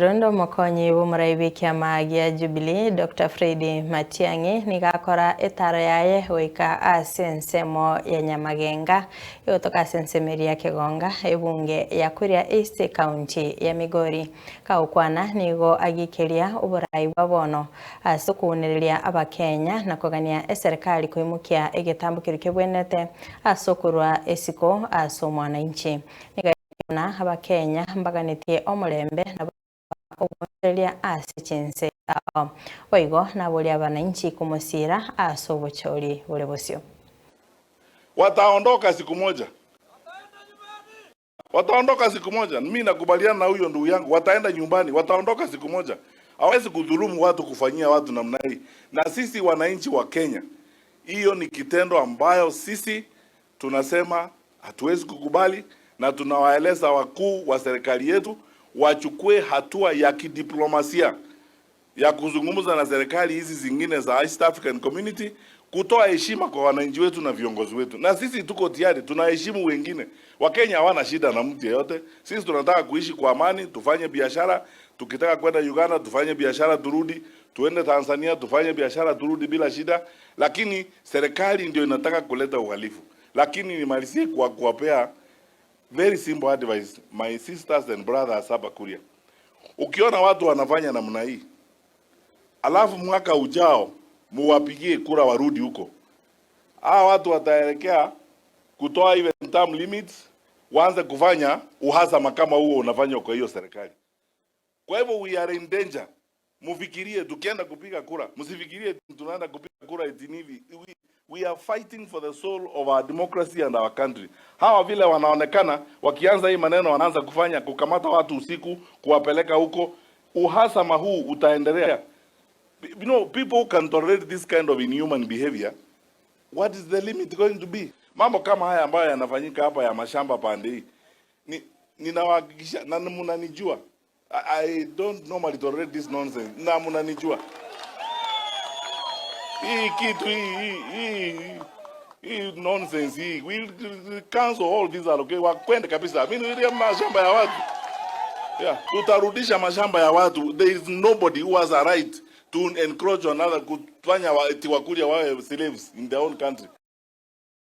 Rende omokonyi bw'omorai bw'ekiama gia Jubilee, Doctor Fred Matiang'i, nigo akora etaro yaye goika ase ensemo ya Nyamagenga egotoka ase ensemo eria ya Kegonga, ebunge ya Kuria East, ekaunti ya Migori. Kagokwana nigo agikeria oborai bwa bono ase okounereria Abakenya na kogania eserekari koimokia egetambo keria kebwenerete ase okorua esiko ase omwananchi. Nigo Buna Abakenya mbaganetie omorembe na ogoonchoreria ase chinse ao. Boigo naborie abanainchi komosiira ase obochori bore bosio. Wataondoka siku moja, wataondoka siku moja. Mimi nakubaliana na huyo ndugu yangu, wataenda nyumbani, wataondoka siku moja. Hawezi kudhulumu watu, kufanyia watu namna hii. Na sisi wananchi wa Kenya, hiyo ni kitendo ambayo sisi tunasema hatuwezi kukubali, na tunawaeleza wakuu wa serikali yetu wachukue hatua ya kidiplomasia ya kuzungumza na serikali hizi zingine za East African Community kutoa heshima kwa wananchi wetu na viongozi wetu, na sisi tuko tayari, tunaheshimu wengine. Wakenya hawana shida na mtu yeyote. Sisi tunataka kuishi kwa amani, tufanye biashara. Tukitaka kwenda Uganda tufanye biashara turudi, tuende Tanzania tufanye biashara turudi bila shida, lakini serikali ndio inataka kuleta uhalifu. Lakini nimalizie kwa kuwapea very simple advice, my sisters and brothers hapa Kuria. Ukiona watu wanafanya namna hii, alafu mwaka ujao muwapigie kura warudi huko, hawa watu wataelekea kutoa even term limits, waanze kufanya uhasama kama huo unafanywa kwa hiyo serikali. Kwa hivyo we are in danger. Mufikirie tukienda kupiga kura, msifikirie tunaenda kupiga kura eti hivi. We are fighting for the soul of our democracy and our country. Hawa vile wanaonekana wakianza hii maneno, wanaanza kufanya kukamata watu usiku, kuwapeleka huko, uhasama huu utaendelea. People who can tolerate this kind of inhuman behavior, what is the limit going to be? Mambo kama haya ambayo yanafanyika hapa ya mashamba pande hii, ni ninawahakikisha na mnanijua, I don't normally tolerate this nonsense, na mnanijua hii kitu hii nonsense hii, we cancel all these allocation, wakwende kabisa. Mimi ni mashamba ya watu. Yeah, tutarudisha mashamba ya watu. There is nobody who has a right to encroach on other, kufanya eti Wakuria wawe slaves in their own country.